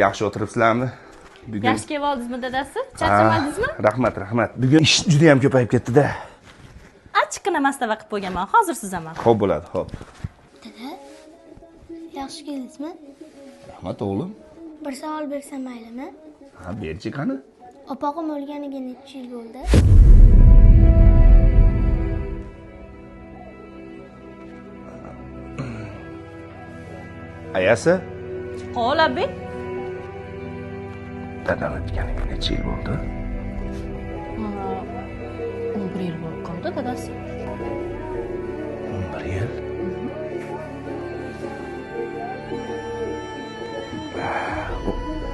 Yaxshi o'tiribsizlarmi? Bugun Yaxshi kelib oldingizmi dadasi? Charchamadingizmi? Rahmat, rahmat. Bugun ish juda ham ko'payib ketdi-da. Achchiqqina mastava qilib qo'yganman. Hozir suzaman. Xo'p bo'ladi, xo'p. Dada, yaxshi keldingizmi? Rahmat o'g'lim. Bir savol bersam maylimi? Ha, berchi qani? Opog'im o'lganiga necha yil bo'ldi? Ayasi? Qo'l abi. Dadam o'tganiga necha yil bo'ldi? 11 yil bo'lib qoldi dadasi. 11 yil.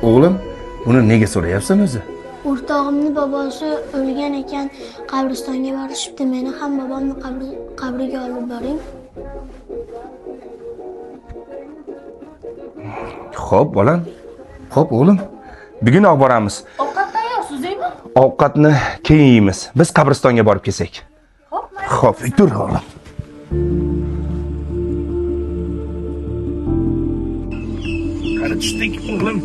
O'g'lim, buni nega so'rayapsan o'zi? O'rtog'imni bobosi o'lgan ekan, qabristonga borishibdi. Meni ham bobomni qabriga olib boring. Xo'p, bolam. Xo'p, o'g'lim. Bugunoq boramiz. Ovqat tayyor, suzaymi? Ovqatni keyin yeymiz. Biz qabristonga borib kelsak. Xo'p, Xo'p, tur o'g'lim. Qani tushdik, o'g'lim.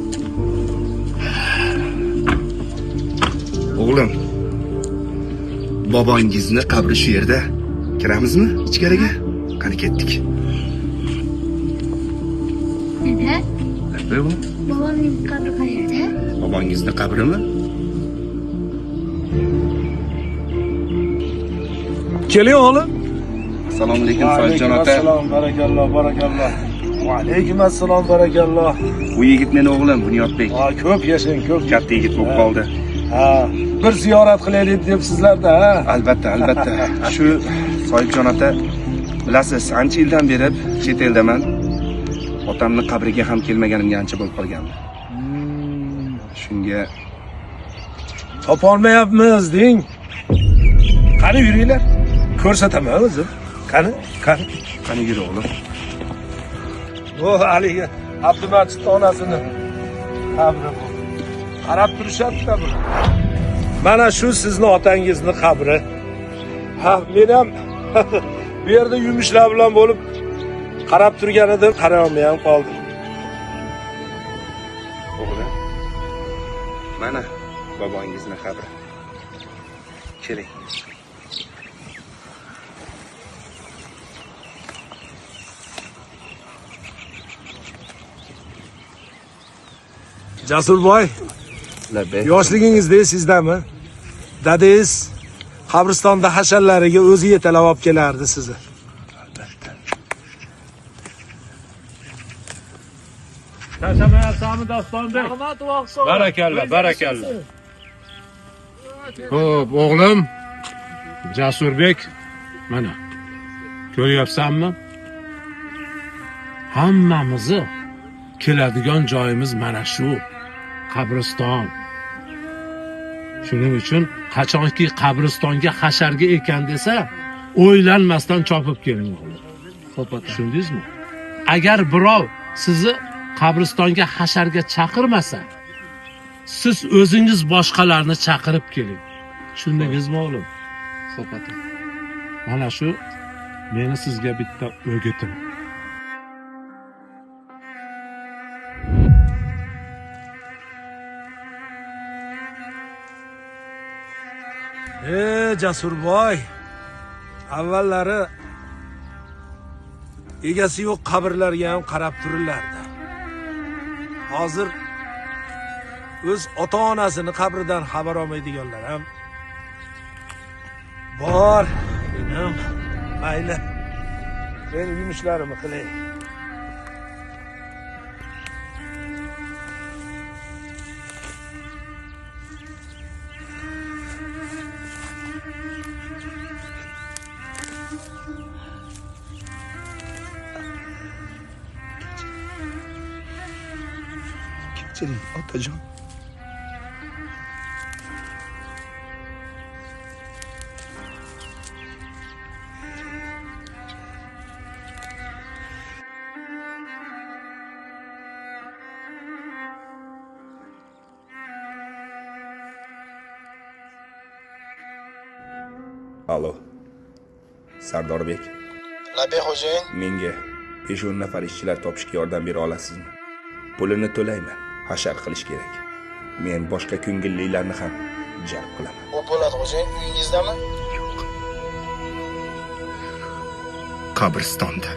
O'g'lim, bobongizni qabri shu yerda. Kiramizmi ichkariga? Qani ketdik. Dada, Labbay o'g'lim. bobomning qabri qayerda? Bobongizni qabrimi? Keling o'g'lim. Assalomu alaykum Sohibjon ota. Assalom, barakalloh, barakalloh. Va alaykum assalom, barakalloh. Bu yigit meni o'g'lim Bunyodbek. Ha, ko'p yashang, ko'p. Katta yigit bo'lib qoldi. Ha, bir ziyorat qilaylik deb sizlarda, ha? Albatta, albatta. Shu Sohibjon ota, bilasiz, ancha yildan beri chet eldaman. Otamning qabriga ham kelmaganimga ancha bo'lib qolgandi. Shunga Topolmayapmiz deng. Qani yuringlar. Ko'rsataman o'zim. Qani, qani. Qani yur o'g'lim. Bu haligi Abdumajid onasini qabri bu. Qarab turishadi-da buni. Mana shu sizni otangizni qabri. Ha, men ham bu yerda yumushlar bilan bo'lib qarab turgan edim, qaray olmay ham qoldim. O'g'lim. Mana bobongizni qabri. Keling. Jasurboy, Labbay. yoshligingizda esingizdami? Dadangiz qabristonda hasharlariga o'zi yetalab olib kelardi sizni. Albatta. Charchamayapsanmi Dostonbek? Barakalla, barakalla. Xo'p, o'g'lim Jasurbek, mana. Ko'ryapsanmi? Hammamizni keladigan joyimiz mana shu qabriston. Shuning uchun qachonki qabristonga hasharga ekan desa, o'ylanmasdan chopib keling o'g'lim. Xo'p ota. Tushundingizmi? Agar birov sizni qabristonga hasharga chaqirmasa, siz o'zingiz boshqalarni chaqirib keling. Tushundingizmi o'g'lim? Xo'p ota. Mana shu meni sizga bitta o'gitim. Jasurboy, avvallari egasi yo'q qabrlarga ham qarab turilardi. Hozir o'z ota-onasini qabridan xabar olmaydiganlar ham bor. Inim, mayli. Men yumushlarimni qilay. Kechiring, otajon. Alo. Sardorbek. Labbay xo'jayin. Menga 5-10 nafar ishchilar topishga yordam bera olasizmi? Pulini to'layman. Hashar qilish kerak. Men boshqa ko'ngillilarni ham jalb qilaman. Xo'p bo'ladi, xo'jayin, uyingizdami? Qabristonda.